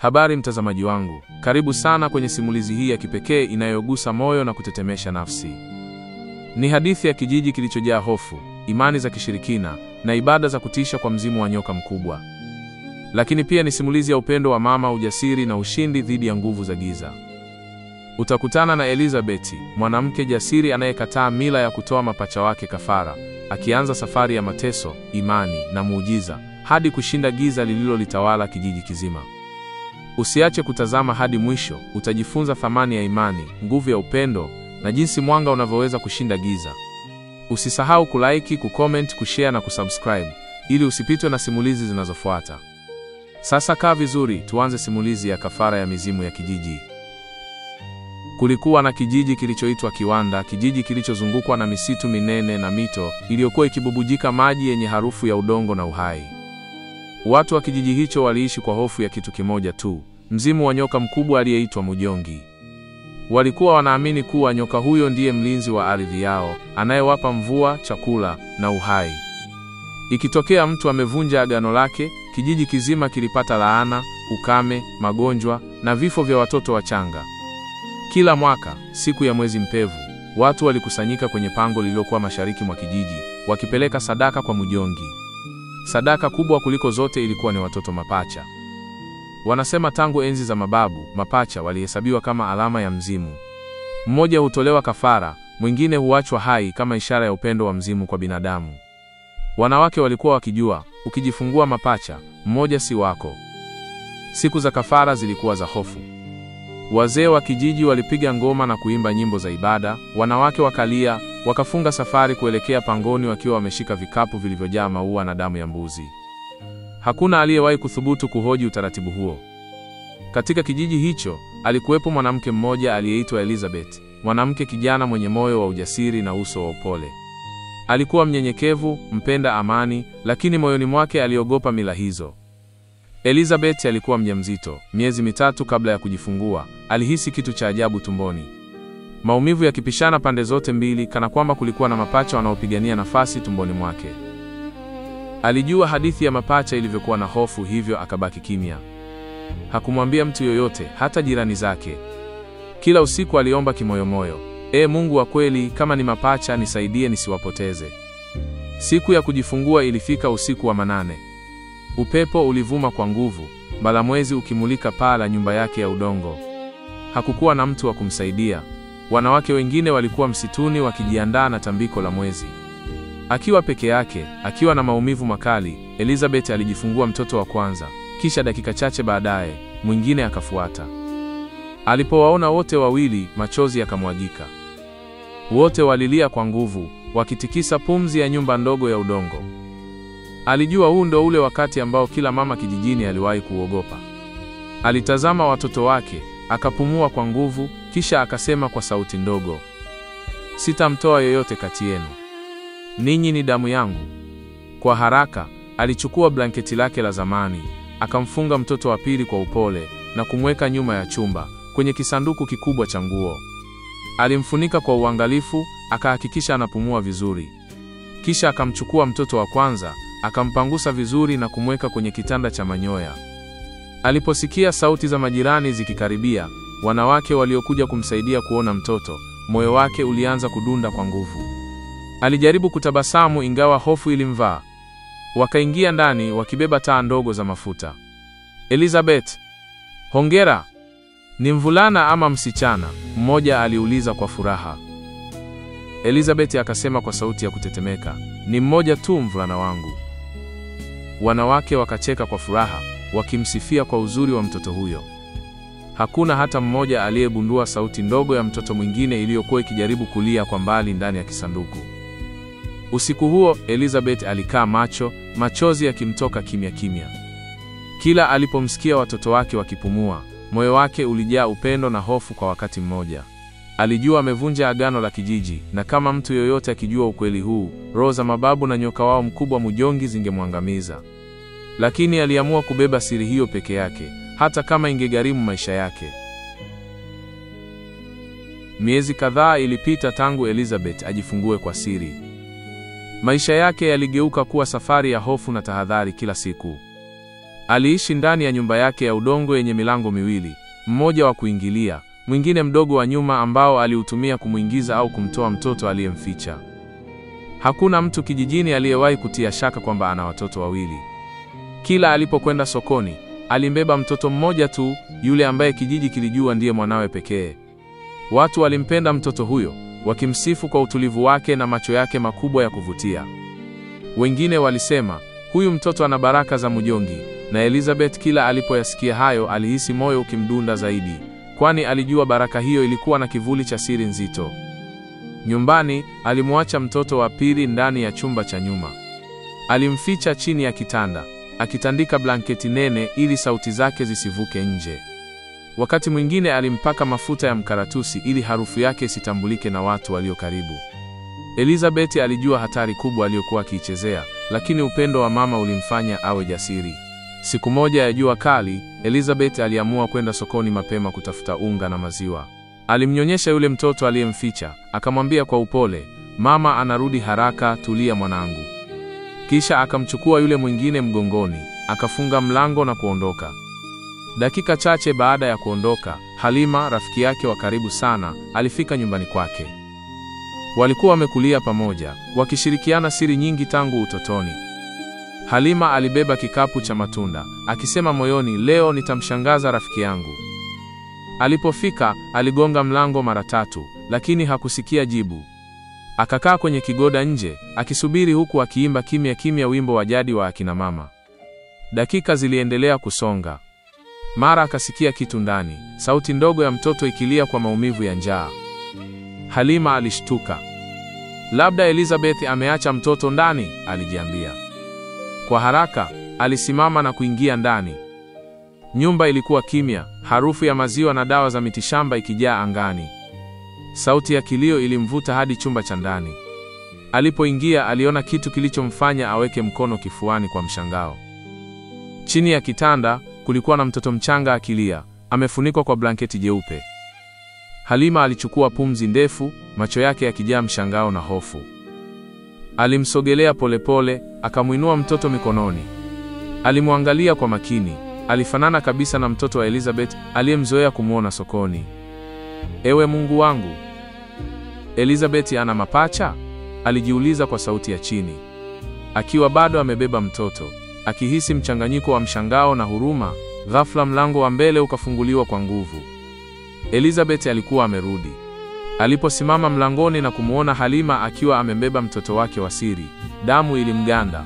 Habari mtazamaji wangu, karibu sana kwenye simulizi hii ya kipekee inayogusa moyo na kutetemesha nafsi. Ni hadithi ya kijiji kilichojaa hofu, imani za kishirikina na ibada za kutisha kwa mzimu wa nyoka mkubwa. Lakini pia ni simulizi ya upendo wa mama, ujasiri na ushindi dhidi ya nguvu za giza. Utakutana na Elizabeth, mwanamke jasiri anayekataa mila ya kutoa mapacha wake kafara, akianza safari ya mateso, imani na muujiza hadi kushinda giza lililolitawala kijiji kizima. Usiache kutazama hadi mwisho, utajifunza thamani ya imani, nguvu ya upendo na jinsi mwanga unavyoweza kushinda giza. Usisahau kulike, kucomment, kushare na kusubscribe ili usipitwe na simulizi zinazofuata. Sasa kaa vizuri, tuanze simulizi ya kafara ya mizimu ya kijiji. Kulikuwa na kijiji kilichoitwa Kiwanda, kijiji kilichozungukwa na misitu minene na mito iliyokuwa ikibubujika maji yenye harufu ya udongo na uhai. Watu wa kijiji hicho waliishi kwa hofu ya kitu kimoja tu, mzimu wa nyoka mkubwa aliyeitwa Mujongi. Walikuwa wanaamini kuwa nyoka huyo ndiye mlinzi wa ardhi yao, anayewapa mvua, chakula na uhai. Ikitokea mtu amevunja agano lake, kijiji kizima kilipata laana, ukame, magonjwa na vifo vya watoto wachanga. Kila mwaka, siku ya mwezi mpevu, watu walikusanyika kwenye pango lililokuwa mashariki mwa kijiji, wakipeleka sadaka kwa Mujongi. Sadaka kubwa kuliko zote ilikuwa ni watoto mapacha. Wanasema tangu enzi za mababu, mapacha walihesabiwa kama alama ya mzimu. Mmoja hutolewa kafara, mwingine huachwa hai kama ishara ya upendo wa mzimu kwa binadamu. Wanawake walikuwa wakijua, ukijifungua mapacha, mmoja si wako. Siku za kafara zilikuwa za hofu. Wazee wa kijiji walipiga ngoma na kuimba nyimbo za ibada, wanawake wakalia, wakafunga safari kuelekea pangoni wakiwa wameshika vikapu vilivyojaa maua na damu ya mbuzi. Hakuna aliyewahi kuthubutu kuhoji utaratibu huo. Katika kijiji hicho, alikuwepo mwanamke mmoja aliyeitwa Elizabeth, mwanamke kijana mwenye moyo wa ujasiri na uso wa upole. Alikuwa mnyenyekevu, mpenda amani, lakini moyoni mwake aliogopa mila hizo. Elizabeth alikuwa mjamzito. Miezi 3 kabla ya kujifungua, alihisi kitu cha ajabu tumboni. Maumivu yakipishana pande zote mbili, kana kwamba kulikuwa na mapacha wanaopigania nafasi tumboni mwake. Alijua hadithi ya mapacha ilivyokuwa na hofu, hivyo akabaki kimya. Hakumwambia mtu yoyote, hata jirani zake. Kila usiku aliomba kimoyomoyo, "E Mungu wa kweli, kama ni mapacha nisaidie nisiwapoteze." Siku ya kujifungua ilifika usiku wa manane. Upepo ulivuma kwa nguvu, mbalamwezi ukimulika paa la nyumba yake ya udongo. Hakukuwa na mtu wa kumsaidia. Wanawake wengine walikuwa msituni wakijiandaa na tambiko la mwezi. Akiwa peke yake, akiwa na maumivu makali, Elizabeth alijifungua mtoto wa kwanza, kisha dakika chache baadaye, mwingine akafuata. Alipowaona wote wawili, machozi yakamwagika. Wote walilia kwa nguvu, wakitikisa pumzi ya nyumba ndogo ya udongo. Alijua huu ndo ule wakati ambao kila mama kijijini aliwahi kuogopa. Alitazama watoto wake, akapumua kwa nguvu, kisha akasema kwa sauti ndogo, "Sitamtoa yoyote kati yenu. Ninyi ni damu yangu." Kwa haraka, alichukua blanketi lake la zamani, akamfunga mtoto wa pili kwa upole na kumweka nyuma ya chumba, kwenye kisanduku kikubwa cha nguo. Alimfunika kwa uangalifu, akahakikisha anapumua vizuri. Kisha akamchukua mtoto wa kwanza, akampangusa vizuri na kumweka kwenye kitanda cha manyoya. Aliposikia sauti za majirani zikikaribia, wanawake waliokuja kumsaidia kuona mtoto, moyo wake ulianza kudunda kwa nguvu. Alijaribu kutabasamu ingawa hofu ilimvaa. Wakaingia ndani wakibeba taa ndogo za mafuta. "Elizabeth, hongera. Ni mvulana ama msichana?" mmoja aliuliza kwa furaha. Elizabeth akasema kwa sauti ya kutetemeka, "Ni mmoja tu, mvulana wangu." Wanawake wakacheka kwa furaha, wakimsifia kwa uzuri wa mtoto huyo. Hakuna hata mmoja aliyegundua sauti ndogo ya mtoto mwingine iliyokuwa ikijaribu kulia kwa mbali ndani ya kisanduku. Usiku huo, Elizabeth alikaa macho, machozi yakimtoka kimya kimya. Kila alipomsikia watoto wake wakipumua, moyo wake ulijaa upendo na hofu kwa wakati mmoja. Alijua amevunja agano la kijiji, na kama mtu yoyote akijua ukweli huu, roho za mababu na nyoka wao mkubwa Mujongi zingemwangamiza. Lakini aliamua kubeba siri hiyo peke yake, hata kama ingegharimu maisha yake. Miezi kadhaa ilipita tangu Elizabeth ajifungue kwa siri. Maisha yake yaligeuka kuwa safari ya hofu na tahadhari kila siku. Aliishi ndani ya nyumba yake ya udongo yenye milango miwili, mmoja wa kuingilia, mwingine mdogo wa nyuma ambao aliutumia kumwingiza au kumtoa mtoto aliyemficha. Hakuna mtu kijijini aliyewahi kutia shaka kwamba ana watoto wawili. Kila alipokwenda sokoni, alimbeba mtoto mmoja tu, yule ambaye kijiji kilijua ndiye mwanawe pekee. Watu walimpenda mtoto huyo, wakimsifu kwa utulivu wake na macho yake makubwa ya kuvutia. Wengine walisema, huyu mtoto ana baraka za Mujongi, na Elizabeth kila alipoyasikia hayo alihisi moyo ukimdunda zaidi, kwani alijua baraka hiyo ilikuwa na kivuli cha siri nzito. Nyumbani, alimwacha mtoto wa pili ndani ya chumba cha nyuma. Alimficha chini ya kitanda, akitandika blanketi nene ili sauti zake zisivuke nje. Wakati mwingine alimpaka mafuta ya mkaratusi ili harufu yake isitambulike na watu walio karibu. Elizabeth alijua hatari kubwa aliyokuwa akiichezea, lakini upendo wa mama ulimfanya awe jasiri. Siku moja ya jua kali, Elizabeth aliamua kwenda sokoni mapema kutafuta unga na maziwa. Alimnyonyesha yule mtoto aliyemficha, akamwambia kwa upole, "Mama anarudi haraka, tulia mwanangu." Kisha akamchukua yule mwingine mgongoni, akafunga mlango na kuondoka. Dakika chache baada ya kuondoka, Halima, rafiki yake wa karibu sana, alifika nyumbani kwake. Walikuwa wamekulia pamoja, wakishirikiana siri nyingi tangu utotoni. Halima alibeba kikapu cha matunda, akisema moyoni, leo nitamshangaza rafiki yangu. Alipofika, aligonga mlango mara tatu, lakini hakusikia jibu. Akakaa kwenye kigoda nje, akisubiri huku akiimba kimya kimya wimbo wa jadi wa akina mama. Dakika ziliendelea kusonga. Mara akasikia kitu ndani, sauti ndogo ya mtoto ikilia kwa maumivu ya njaa. Halima alishtuka. Labda Elizabeth ameacha mtoto ndani, alijiambia. Kwa haraka, alisimama na kuingia ndani. Nyumba ilikuwa kimya, harufu ya maziwa na dawa za mitishamba ikijaa angani. Sauti ya kilio ilimvuta hadi chumba cha ndani. Alipoingia, aliona kitu kilichomfanya aweke mkono kifuani kwa mshangao. Chini ya kitanda kulikuwa na mtoto mchanga akilia, amefunikwa kwa blanketi jeupe. Halima alichukua pumzi ndefu, macho yake yakijaa mshangao na hofu. Alimsogelea polepole, akamwinua mtoto mikononi. Alimwangalia kwa makini. Alifanana kabisa na mtoto wa Elizabeth aliyemzoea kumwona sokoni. Ewe Mungu wangu, Elizabeth ana mapacha? Alijiuliza kwa sauti ya chini, akiwa bado amebeba mtoto, akihisi mchanganyiko wa mshangao na huruma. Ghafla mlango wa mbele ukafunguliwa kwa nguvu. Elizabeth alikuwa amerudi. Aliposimama mlangoni na kumuona Halima akiwa amembeba mtoto wake wa siri, damu ilimganda.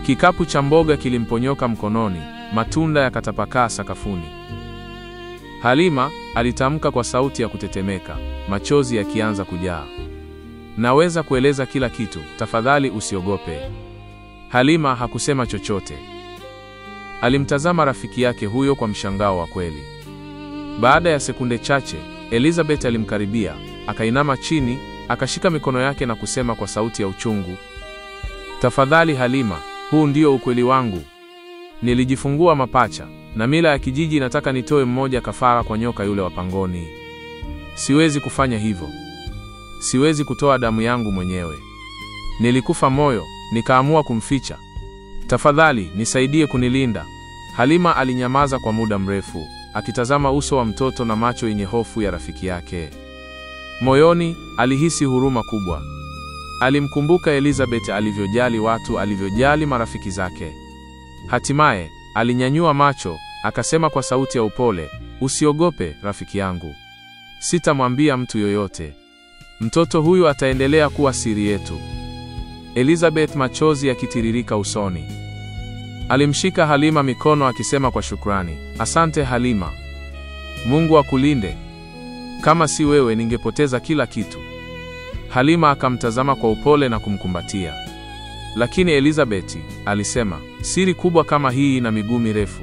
Kikapu cha mboga kilimponyoka mkononi, matunda yakatapakaa sakafuni. Halima alitamka kwa sauti ya kutetemeka, machozi yakianza kujaa. Naweza kueleza kila kitu, tafadhali usiogope. Halima hakusema chochote. Alimtazama rafiki yake huyo kwa mshangao wa kweli. Baada ya sekunde chache, Elizabeth alimkaribia, akainama chini, akashika mikono yake na kusema kwa sauti ya uchungu, "Tafadhali Halima, huu ndio ukweli wangu. Nilijifungua mapacha, na mila ya kijiji inataka nitoe mmoja kafara kwa nyoka yule wa pangoni. Siwezi kufanya hivyo. Siwezi kutoa damu yangu mwenyewe. Nilikufa moyo, nikaamua kumficha. Tafadhali, nisaidie kunilinda." Halima alinyamaza kwa muda mrefu, akitazama uso wa mtoto na macho yenye hofu ya rafiki yake. Moyoni, alihisi huruma kubwa. Alimkumbuka Elizabeth alivyojali watu, alivyojali marafiki zake. Hatimaye, alinyanyua macho, akasema kwa sauti ya upole, "Usiogope, rafiki yangu. Sitamwambia mtu yoyote. Mtoto huyu ataendelea kuwa siri yetu." Elizabeth, machozi yakitiririka usoni, alimshika Halima mikono akisema kwa shukrani, "Asante Halima. Mungu akulinde. Kama si wewe ningepoteza kila kitu." Halima akamtazama kwa upole na kumkumbatia. Lakini Elizabeth alisema, "Siri kubwa kama hii ina miguu mirefu.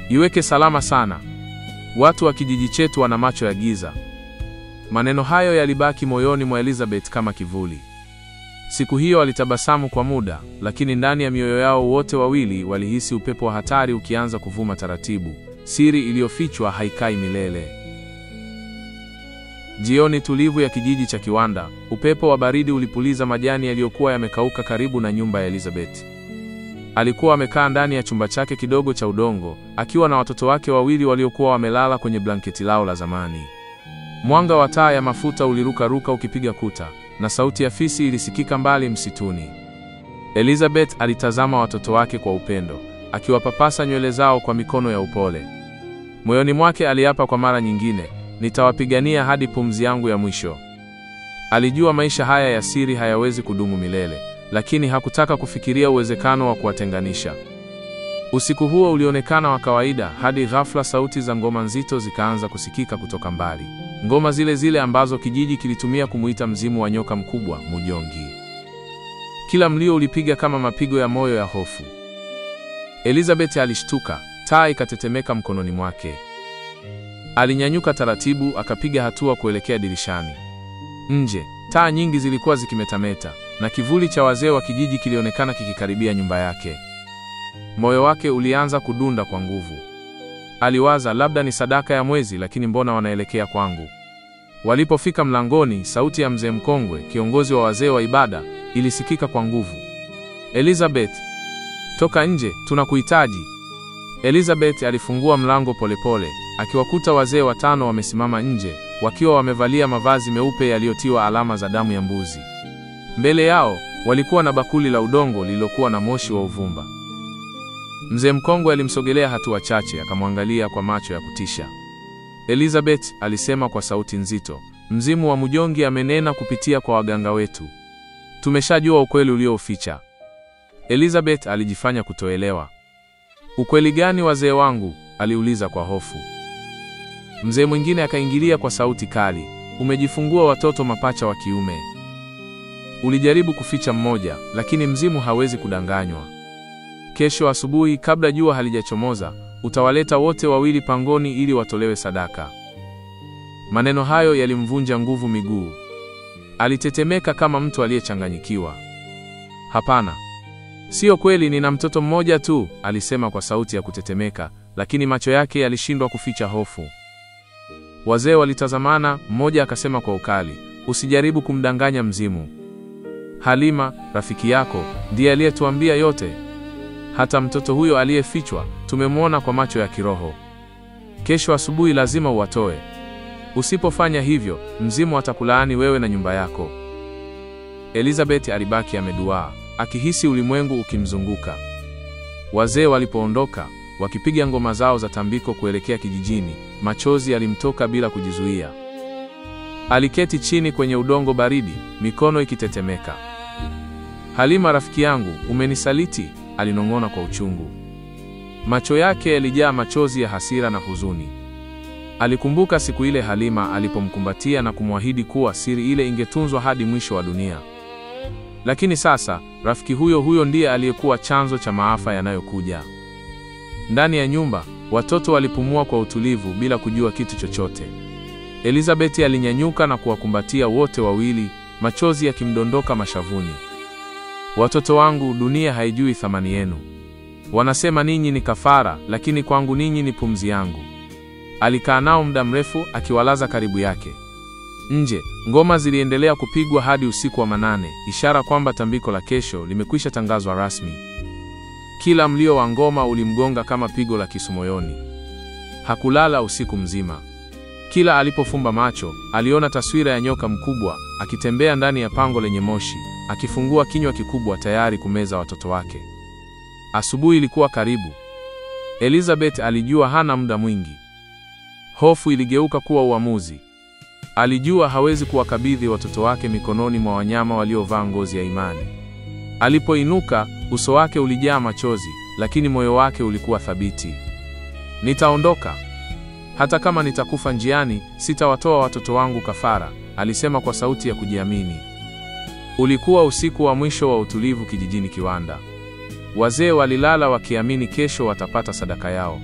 Iweke salama sana. Watu wa kijiji chetu wana macho ya giza." Maneno hayo yalibaki moyoni mwa Elizabeth kama kivuli. Siku hiyo alitabasamu kwa muda, lakini ndani ya mioyo yao wote wawili walihisi upepo wa hatari ukianza kuvuma taratibu. Siri iliyofichwa haikai milele. Jioni tulivu ya kijiji cha Kiwanda, upepo wa baridi ulipuliza majani yaliyokuwa yamekauka karibu na nyumba ya Elizabeth. Alikuwa amekaa ndani ya chumba chake kidogo cha udongo, akiwa na watoto wake wawili waliokuwa wamelala kwenye blanketi lao la zamani. Mwanga wa taa ya mafuta ulirukaruka ukipiga kuta, na sauti ya fisi ilisikika mbali msituni. Elizabeth alitazama watoto wake kwa upendo, akiwapapasa nywele zao kwa mikono ya upole. Moyoni mwake aliapa kwa mara nyingine, nitawapigania hadi pumzi yangu ya mwisho. Alijua maisha haya ya siri hayawezi kudumu milele, lakini hakutaka kufikiria uwezekano wa kuwatenganisha. Usiku huo ulionekana wa kawaida hadi ghafla sauti za ngoma nzito zikaanza kusikika kutoka mbali. Ngoma zile zile ambazo kijiji kilitumia kumuita mzimu wa nyoka mkubwa, Mujongi. Kila mlio ulipiga kama mapigo ya moyo ya hofu. Elizabeth alishtuka, taa ikatetemeka mkononi mwake. Alinyanyuka taratibu, akapiga hatua kuelekea dirishani. Nje, taa nyingi zilikuwa zikimetameta na kivuli cha wazee wa kijiji kilionekana kikikaribia nyumba yake. Moyo wake ulianza kudunda kwa nguvu. Aliwaza, labda ni sadaka ya mwezi, lakini mbona wanaelekea kwangu? Walipofika mlangoni, sauti ya mzee mkongwe, kiongozi wa wazee wa ibada, ilisikika kwa nguvu. Elizabeth, toka nje, tunakuhitaji. Elizabeth alifungua mlango polepole, akiwakuta wazee watano wamesimama nje, wakiwa wamevalia mavazi meupe yaliyotiwa alama za damu ya mbuzi. Mbele yao walikuwa na bakuli la udongo lililokuwa na moshi wa uvumba. Mzee mkongwe alimsogelea hatua chache, akamwangalia kwa macho ya kutisha. Elizabeth, alisema kwa sauti nzito, mzimu wa Mujongi amenena kupitia kwa waganga wetu. Tumeshajua ukweli ulioficha. Elizabeth alijifanya kutoelewa. Ukweli gani wazee wangu? Aliuliza kwa hofu. Mzee mwingine akaingilia kwa sauti kali, umejifungua watoto mapacha wa kiume. Ulijaribu kuficha mmoja, lakini mzimu hawezi kudanganywa. Kesho asubuhi kabla jua halijachomoza, utawaleta wote wawili pangoni ili watolewe sadaka. Maneno hayo yalimvunja nguvu miguu. Alitetemeka kama mtu aliyechanganyikiwa. Hapana, sio kweli, nina mtoto mmoja tu, alisema kwa sauti ya kutetemeka, lakini macho yake yalishindwa kuficha hofu. Wazee walitazamana, mmoja akasema kwa ukali, usijaribu kumdanganya mzimu. Halima, rafiki yako, ndiye aliyetuambia yote. Hata mtoto huyo aliyefichwa tumemwona kwa macho ya kiroho. Kesho asubuhi lazima uwatoe. Usipofanya hivyo, mzimu atakulaani wewe na nyumba yako. Elizabeth alibaki ameduaa, akihisi ulimwengu ukimzunguka. Wazee walipoondoka, wakipiga ngoma zao za tambiko kuelekea kijijini, machozi yalimtoka bila kujizuia. Aliketi chini kwenye udongo baridi, mikono ikitetemeka. Halima, rafiki yangu, umenisaliti, alinong'ona kwa uchungu. Macho yake yalijaa machozi ya hasira na huzuni. Alikumbuka siku ile Halima alipomkumbatia na kumwahidi kuwa siri ile ingetunzwa hadi mwisho wa dunia. Lakini sasa, rafiki huyo huyo ndiye aliyekuwa chanzo cha maafa yanayokuja. Ndani ya nyumba, watoto walipumua kwa utulivu bila kujua kitu chochote. Elizabeth alinyanyuka na kuwakumbatia wote wawili, machozi yakimdondoka mashavuni. Watoto wangu, dunia haijui thamani yenu. Wanasema ninyi ni kafara, lakini kwangu ninyi ni pumzi yangu. Alikaa nao muda mrefu akiwalaza karibu yake. Nje, ngoma ziliendelea kupigwa hadi usiku wa manane, ishara kwamba tambiko la kesho limekwisha tangazwa rasmi. Kila mlio wa ngoma ulimgonga kama pigo la kisu moyoni. Hakulala usiku mzima. Kila alipofumba macho, aliona taswira ya nyoka mkubwa akitembea ndani ya pango lenye moshi, akifungua kinywa kikubwa tayari kumeza watoto wake. Asubuhi ilikuwa karibu. Elizabeth alijua hana muda mwingi. Hofu iligeuka kuwa uamuzi. Alijua hawezi kuwakabidhi watoto wake mikononi mwa wanyama waliovaa ngozi ya imani. Alipoinuka, uso wake ulijaa machozi, lakini moyo wake ulikuwa thabiti. Nitaondoka. Hata kama nitakufa njiani, sitawatoa watoto wangu kafara, alisema kwa sauti ya kujiamini. Ulikuwa usiku wa mwisho wa utulivu kijijini Kiwanda. Wazee walilala wakiamini kesho watapata sadaka yao.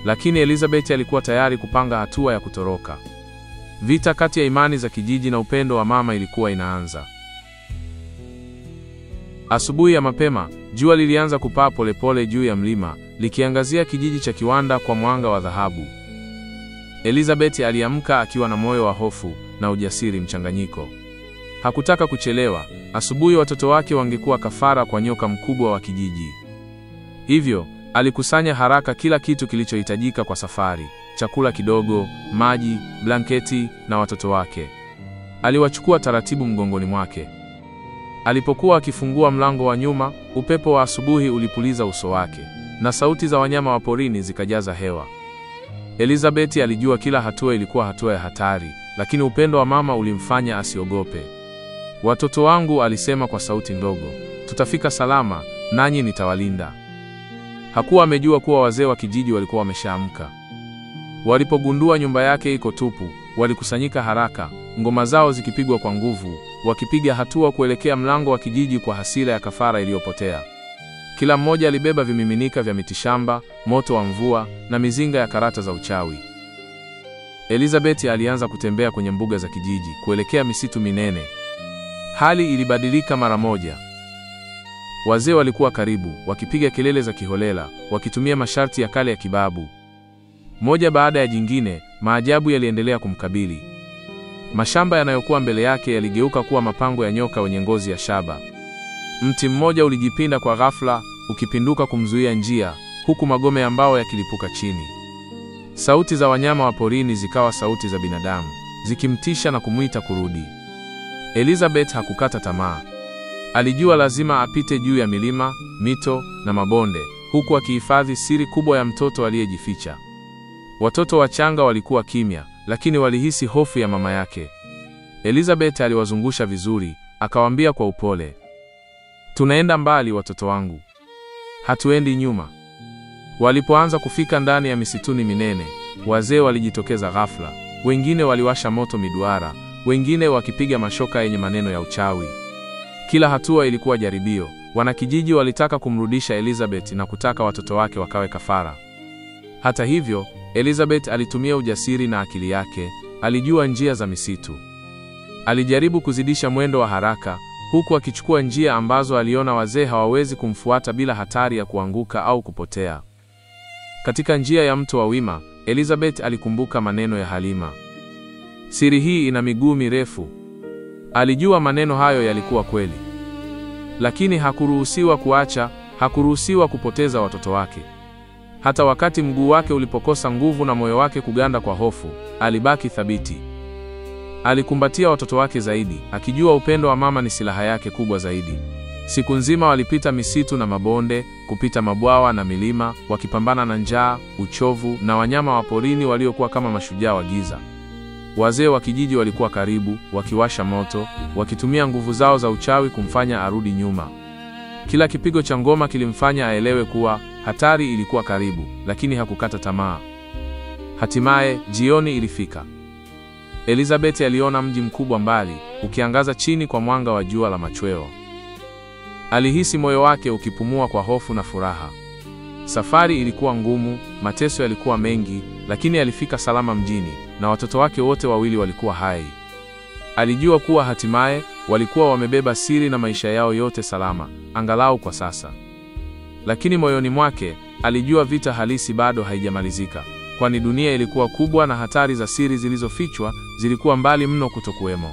Lakini Elizabeth alikuwa tayari kupanga hatua ya kutoroka. Vita kati ya imani za kijiji na upendo wa mama ilikuwa inaanza. Asubuhi ya mapema, jua lilianza kupaa polepole juu ya mlima, likiangazia kijiji cha Kiwanda kwa mwanga wa dhahabu. Elizabeth aliamka akiwa na moyo wa hofu na ujasiri mchanganyiko. Hakutaka kuchelewa. Asubuhi watoto wake wangekuwa kafara kwa nyoka mkubwa wa kijiji. Hivyo, alikusanya haraka kila kitu kilichohitajika kwa safari: chakula kidogo, maji, blanketi na watoto wake. Aliwachukua taratibu mgongoni mwake. Alipokuwa akifungua mlango wa nyuma, upepo wa asubuhi ulipuliza uso wake na sauti za wanyama wa porini zikajaza hewa. Elizabeth alijua kila hatua ilikuwa hatua ya hatari, lakini upendo wa mama ulimfanya asiogope. Watoto wangu, alisema kwa sauti ndogo, tutafika salama, nanyi nitawalinda. Hakuwa amejua kuwa wazee wa kijiji walikuwa wameshaamka. Walipogundua nyumba yake iko tupu, walikusanyika haraka, ngoma zao zikipigwa kwa nguvu, wakipiga hatua kuelekea mlango wa kijiji kwa hasira ya kafara iliyopotea. Kila mmoja alibeba vimiminika vya mitishamba, moto wa mvua na mizinga ya karata za uchawi. Elizabeth alianza kutembea kwenye mbuga za kijiji kuelekea misitu minene. Hali ilibadilika mara moja. Wazee walikuwa karibu, wakipiga kelele za kiholela, wakitumia masharti ya kale ya kibabu. Moja baada ya jingine, maajabu yaliendelea kumkabili. Mashamba yanayokuwa mbele yake yaligeuka kuwa mapango ya nyoka wenye ngozi ya shaba. Mti mmoja ulijipinda kwa ghafla, ukipinduka kumzuia njia, huku magome ya mbao yakilipuka chini. Sauti za wanyama wa porini zikawa sauti za binadamu, zikimtisha na kumwita kurudi. Elizabeth hakukata tamaa. Alijua lazima apite juu ya milima, mito na mabonde, huku akihifadhi siri kubwa ya mtoto aliyejificha. Watoto wachanga walikuwa kimya, lakini walihisi hofu ya mama yake. Elizabeth aliwazungusha vizuri, akawaambia kwa upole, tunaenda mbali watoto wangu, hatuendi nyuma. Walipoanza kufika ndani ya misituni minene, wazee walijitokeza ghafla. Wengine waliwasha moto miduara, wengine wakipiga mashoka yenye maneno ya uchawi. Kila hatua ilikuwa jaribio. Wanakijiji walitaka kumrudisha Elizabeth na kutaka watoto wake wakawe kafara. Hata hivyo, Elizabeth alitumia ujasiri na akili yake. Alijua njia za misitu. Alijaribu kuzidisha mwendo wa haraka, huku akichukua njia ambazo aliona wazee hawawezi kumfuata bila hatari ya kuanguka au kupotea. Katika njia ya mto wa wima, Elizabeth alikumbuka maneno ya Halima. Siri hii ina miguu mirefu. Alijua maneno hayo yalikuwa kweli. Lakini hakuruhusiwa kuacha, hakuruhusiwa kupoteza watoto wake. Hata wakati mguu wake ulipokosa nguvu na moyo wake kuganda kwa hofu, alibaki thabiti. Alikumbatia watoto wake zaidi, akijua upendo wa mama ni silaha yake kubwa zaidi. Siku nzima walipita misitu na mabonde, kupita mabwawa na milima, wakipambana na njaa, uchovu na wanyama wa porini waliokuwa kama mashujaa wa giza. Wazee wa kijiji walikuwa karibu, wakiwasha moto, wakitumia nguvu zao za uchawi kumfanya arudi nyuma. Kila kipigo cha ngoma kilimfanya aelewe kuwa hatari ilikuwa karibu, lakini hakukata tamaa. Hatimaye jioni ilifika. Elizabeth aliona mji mkubwa mbali, ukiangaza chini kwa mwanga wa jua la machweo. Alihisi moyo wake ukipumua kwa hofu na furaha. Safari ilikuwa ngumu, mateso yalikuwa mengi, lakini alifika salama mjini na watoto wake wote wawili walikuwa hai. Alijua kuwa hatimaye walikuwa wamebeba siri na maisha yao yote salama, angalau kwa sasa. Lakini moyoni mwake alijua vita halisi bado haijamalizika, kwani dunia ilikuwa kubwa na hatari za siri zilizofichwa zilikuwa mbali mno kutokuwemo.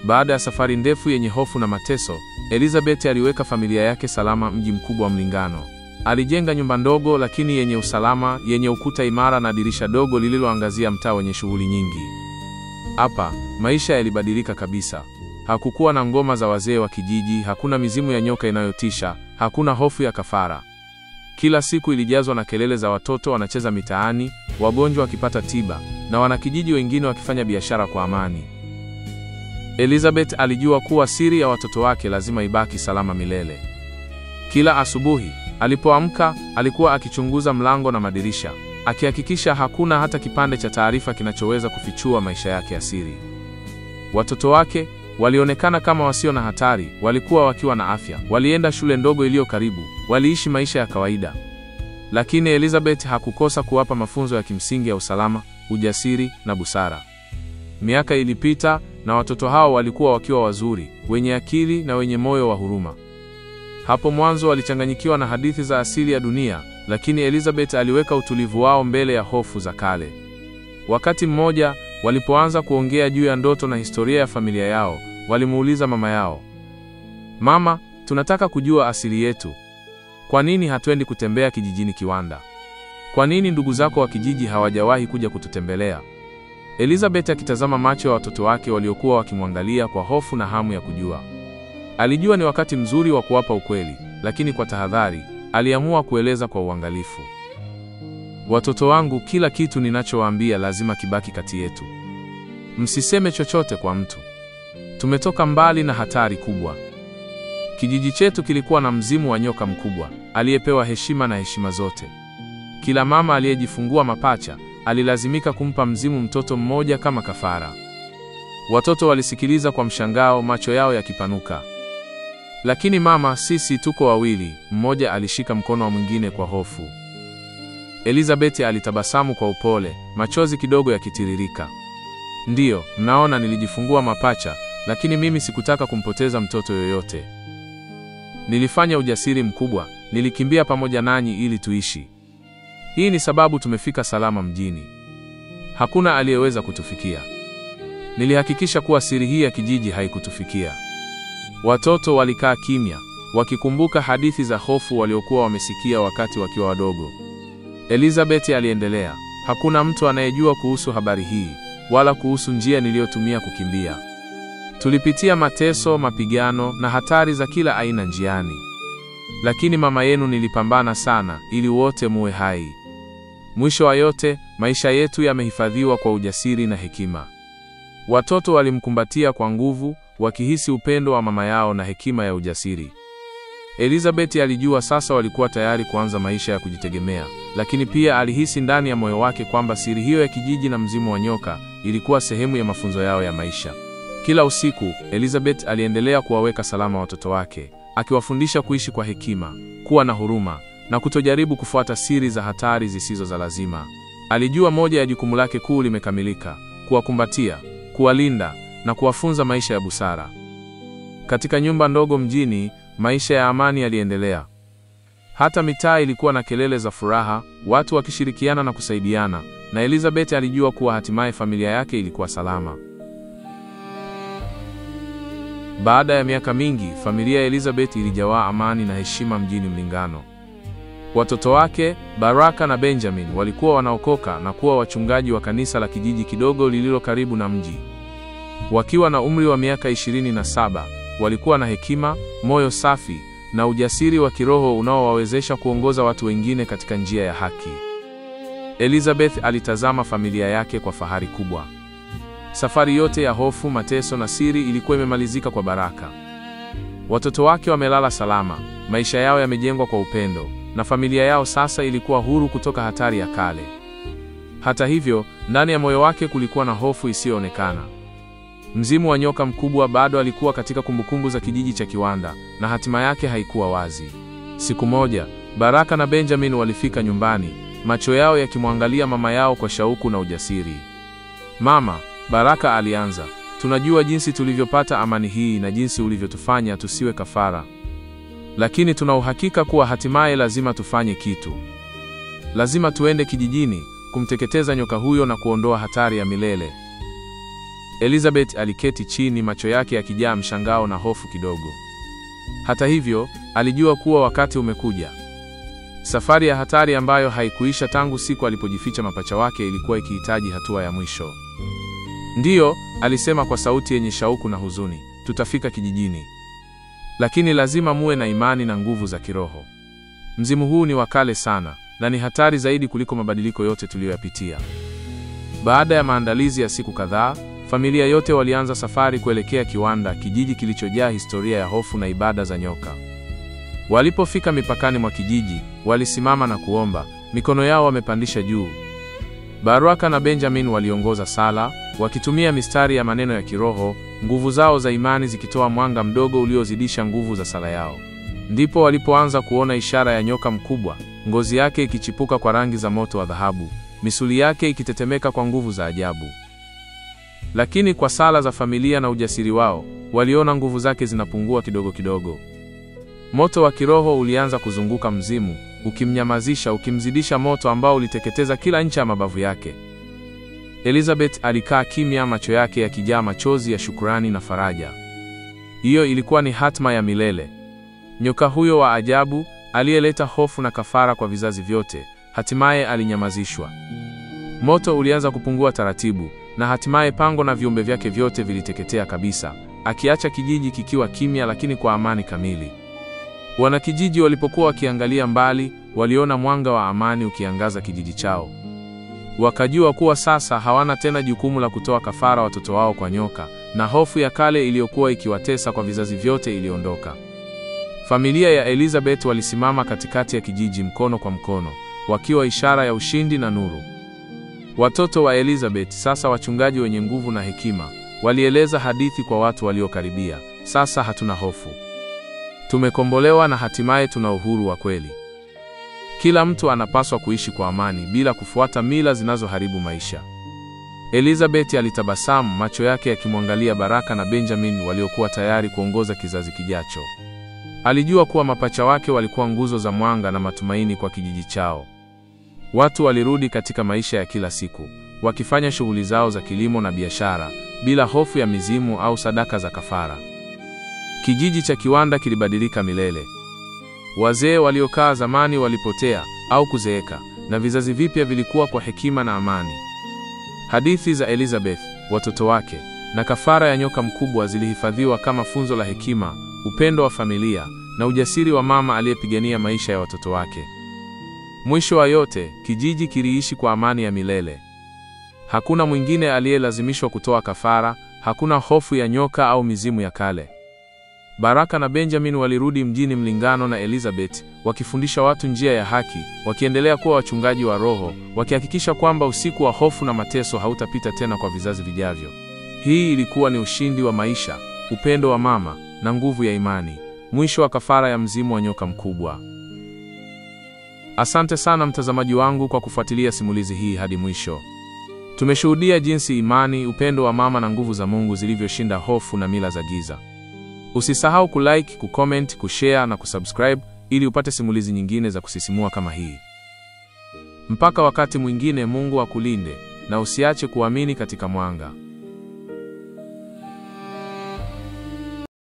Baada ya safari ndefu yenye hofu na mateso, Elizabeth aliweka familia yake salama mji mkubwa wa Mlingano. Alijenga nyumba ndogo lakini yenye usalama, yenye ukuta imara na dirisha dogo lililoangazia mtaa wenye shughuli nyingi. Hapa maisha yalibadilika kabisa. Hakukuwa na ngoma za wazee wa kijiji, hakuna mizimu ya nyoka inayotisha, hakuna hofu ya kafara. Kila siku ilijazwa na kelele za watoto wanacheza mitaani, wagonjwa wakipata tiba na wanakijiji wengine wakifanya biashara kwa amani. Elizabeth alijua kuwa siri ya watoto wake lazima ibaki salama milele. Kila asubuhi alipoamka, alikuwa akichunguza mlango na madirisha, akihakikisha hakuna hata kipande cha taarifa kinachoweza kufichua maisha yake ya siri. Watoto wake walionekana kama wasio na hatari, walikuwa wakiwa na afya, walienda shule ndogo iliyo karibu, waliishi maisha ya kawaida. Lakini Elizabeth hakukosa kuwapa mafunzo ya kimsingi ya usalama, ujasiri na busara. Miaka ilipita na watoto hao walikuwa wakiwa wazuri, wenye akili na wenye moyo wa huruma. Hapo mwanzo walichanganyikiwa na hadithi za asili ya dunia, lakini Elizabeth aliweka utulivu wao mbele ya hofu za kale. Wakati mmoja walipoanza kuongea juu ya ndoto na historia ya familia yao, walimuuliza mama yao, "Mama, Tunataka kujua asili yetu. Kwa nini hatuendi kutembea kijijini Kiwanda? Kwa nini ndugu zako wa kijiji hawajawahi kuja kututembelea?" Elizabeth akitazama macho ya watoto wake waliokuwa wakimwangalia kwa hofu na hamu ya kujua. Alijua ni wakati mzuri wa kuwapa ukweli, lakini kwa tahadhari, aliamua kueleza kwa uangalifu. "Watoto wangu, kila kitu ninachowaambia lazima kibaki kati yetu. Msiseme chochote kwa mtu. Tumetoka mbali na hatari kubwa. Kijiji chetu kilikuwa na mzimu wa nyoka mkubwa aliyepewa heshima na heshima zote. Kila mama aliyejifungua mapacha alilazimika kumpa mzimu mtoto mmoja kama kafara." Watoto walisikiliza kwa mshangao, macho yao yakipanuka. "Lakini mama, sisi tuko wawili." Mmoja alishika mkono wa mwingine kwa hofu. Elizabeth alitabasamu kwa upole, machozi kidogo yakitiririka. "Ndiyo, mnaona nilijifungua mapacha, lakini mimi sikutaka kumpoteza mtoto yoyote. Nilifanya ujasiri mkubwa, nilikimbia pamoja nanyi ili tuishi. Hii ni sababu tumefika salama mjini. Hakuna aliyeweza kutufikia. Nilihakikisha kuwa siri hii ya kijiji haikutufikia." Watoto walikaa kimya, wakikumbuka hadithi za hofu waliokuwa wamesikia wakati wakiwa wadogo. Elizabeth aliendelea, "Hakuna mtu anayejua kuhusu habari hii, wala kuhusu njia niliyotumia kukimbia. Tulipitia mateso, mapigano na hatari za kila aina njiani. Lakini mama yenu nilipambana sana ili wote muwe hai. Mwisho wa yote, maisha yetu yamehifadhiwa kwa ujasiri na hekima." Watoto walimkumbatia kwa nguvu, wakihisi upendo wa mama yao na hekima ya ujasiri. Elizabeth alijua sasa walikuwa tayari kuanza maisha ya kujitegemea, lakini pia alihisi ndani ya moyo wake kwamba siri hiyo ya kijiji na mzimu wa nyoka ilikuwa sehemu ya mafunzo yao ya maisha. Kila usiku, Elizabeth aliendelea kuwaweka salama watoto wake, akiwafundisha kuishi kwa hekima, kuwa na huruma na kutojaribu kufuata siri za hatari zisizo za lazima. Alijua moja ya jukumu lake kuu limekamilika: kuwakumbatia, kuwalinda na kuwafunza maisha ya busara. Katika nyumba ndogo mjini, maisha ya amani yaliendelea. Hata mitaa ilikuwa na kelele za furaha, watu wakishirikiana na kusaidiana, na Elizabeth alijua kuwa hatimaye familia yake ilikuwa salama. Baada ya miaka mingi, familia ya Elizabeth ilijawaa amani na heshima mjini Mlingano. Watoto wake, Baraka na Benjamin, walikuwa wanaokoka na kuwa wachungaji wa kanisa la kijiji kidogo lililo karibu na mji. Wakiwa na umri wa miaka 27, walikuwa na hekima, moyo safi na ujasiri wa kiroho unaowawezesha kuongoza watu wengine katika njia ya haki. Elizabeth alitazama familia yake kwa fahari kubwa. Safari yote ya hofu, mateso na siri ilikuwa imemalizika kwa baraka. Watoto wake wamelala salama, maisha yao yamejengwa kwa upendo, na familia yao sasa ilikuwa huru kutoka hatari ya kale. Hata hivyo, ndani ya moyo wake kulikuwa na hofu isiyoonekana. Mzimu wa nyoka mkubwa bado alikuwa katika kumbukumbu za kijiji cha Kiwanda, na hatima yake haikuwa wazi. Siku moja, Baraka na Benjamin walifika nyumbani, macho yao yakimwangalia mama yao kwa shauku na ujasiri. "Mama," Baraka alianza, "tunajua jinsi tulivyopata amani hii na jinsi ulivyotufanya tusiwe kafara. Lakini tuna uhakika kuwa hatimaye lazima tufanye kitu. Lazima tuende kijijini kumteketeza nyoka huyo na kuondoa hatari ya milele." Elizabeth aliketi chini, macho yake yakijaa mshangao na hofu kidogo. Hata hivyo, alijua kuwa wakati umekuja. Safari ya hatari ambayo haikuisha tangu siku alipojificha mapacha wake ilikuwa ikihitaji hatua ya mwisho. "Ndiyo," alisema kwa sauti yenye shauku na huzuni, "tutafika kijijini. Lakini lazima muwe na imani na nguvu za kiroho. Mzimu huu ni wa kale sana na ni hatari zaidi kuliko mabadiliko yote tuliyoyapitia." Baada ya maandalizi ya siku kadhaa, familia yote walianza safari kuelekea Kiwanda, kijiji kilichojaa historia ya hofu na ibada za nyoka. Walipofika mipakani mwa kijiji, walisimama na kuomba, mikono yao wamepandisha juu. Baraka na Benjamin waliongoza sala, wakitumia mistari ya maneno ya kiroho, nguvu zao za imani zikitoa mwanga mdogo uliozidisha nguvu za sala yao. Ndipo walipoanza kuona ishara ya nyoka mkubwa, ngozi yake ikichipuka kwa rangi za moto wa dhahabu, misuli yake ikitetemeka kwa nguvu za ajabu. Lakini kwa sala za familia na ujasiri wao, waliona nguvu zake zinapungua kidogo kidogo. Moto wa kiroho ulianza kuzunguka mzimu, ukimnyamazisha, ukimzidisha moto ambao uliteketeza kila ncha ya mabavu yake. Elizabeth alikaa kimya, macho yake yakijaa machozi ya shukrani na faraja. Hiyo ilikuwa ni hatma ya milele. Nyoka huyo wa ajabu aliyeleta hofu na kafara kwa vizazi vyote, hatimaye alinyamazishwa. Moto ulianza kupungua taratibu, na hatimaye pango na viumbe vyake vyote viliteketea kabisa, akiacha kijiji kikiwa kimya lakini kwa amani kamili. Wanakijiji walipokuwa wakiangalia mbali, waliona mwanga wa amani ukiangaza kijiji chao. Wakajua kuwa sasa hawana tena jukumu la kutoa kafara watoto wao kwa nyoka, na hofu ya kale iliyokuwa ikiwatesa kwa vizazi vyote iliondoka. Familia ya Elizabeth walisimama katikati ya kijiji mkono kwa mkono, wakiwa ishara ya ushindi na nuru. Watoto wa Elizabeth, sasa wachungaji wenye nguvu na hekima, walieleza hadithi kwa watu waliokaribia. Sasa hatuna hofu. Tumekombolewa na hatimaye tuna uhuru wa kweli. Kila mtu anapaswa kuishi kwa amani bila kufuata mila zinazoharibu maisha. Elizabeth alitabasamu, macho yake yakimwangalia Baraka na Benjamin waliokuwa tayari kuongoza kizazi kijacho. Alijua kuwa mapacha wake walikuwa nguzo za mwanga na matumaini kwa kijiji chao. Watu walirudi katika maisha ya kila siku, wakifanya shughuli zao za kilimo na biashara bila hofu ya mizimu au sadaka za kafara. Kijiji cha Kiwanda kilibadilika milele. Wazee waliokaa zamani walipotea au kuzeeka, na vizazi vipya vilikuwa kwa hekima na amani. Hadithi za Elizabeth, watoto wake na kafara ya nyoka mkubwa zilihifadhiwa kama funzo la hekima, upendo wa familia na ujasiri wa mama aliyepigania maisha ya watoto wake. Mwisho wa yote, kijiji kiliishi kwa amani ya milele. Hakuna mwingine aliyelazimishwa kutoa kafara, hakuna hofu ya nyoka au mizimu ya kale. Baraka na Benjamin walirudi mjini Mlingano na Elizabeth, wakifundisha watu njia ya haki, wakiendelea kuwa wachungaji wa roho, wakihakikisha kwamba usiku wa hofu na mateso hautapita tena kwa vizazi vijavyo. Hii ilikuwa ni ushindi wa maisha, upendo wa mama na nguvu ya imani. Mwisho wa kafara ya mzimu wa nyoka mkubwa. Asante sana mtazamaji wangu kwa kufuatilia simulizi hii hadi mwisho. Tumeshuhudia jinsi imani, upendo wa mama na nguvu za Mungu zilivyoshinda hofu na mila za giza. Usisahau kulike, kucomment, kushare na kusubscribe ili upate simulizi nyingine za kusisimua kama hii. Mpaka wakati mwingine, Mungu akulinde na usiache kuamini katika mwanga.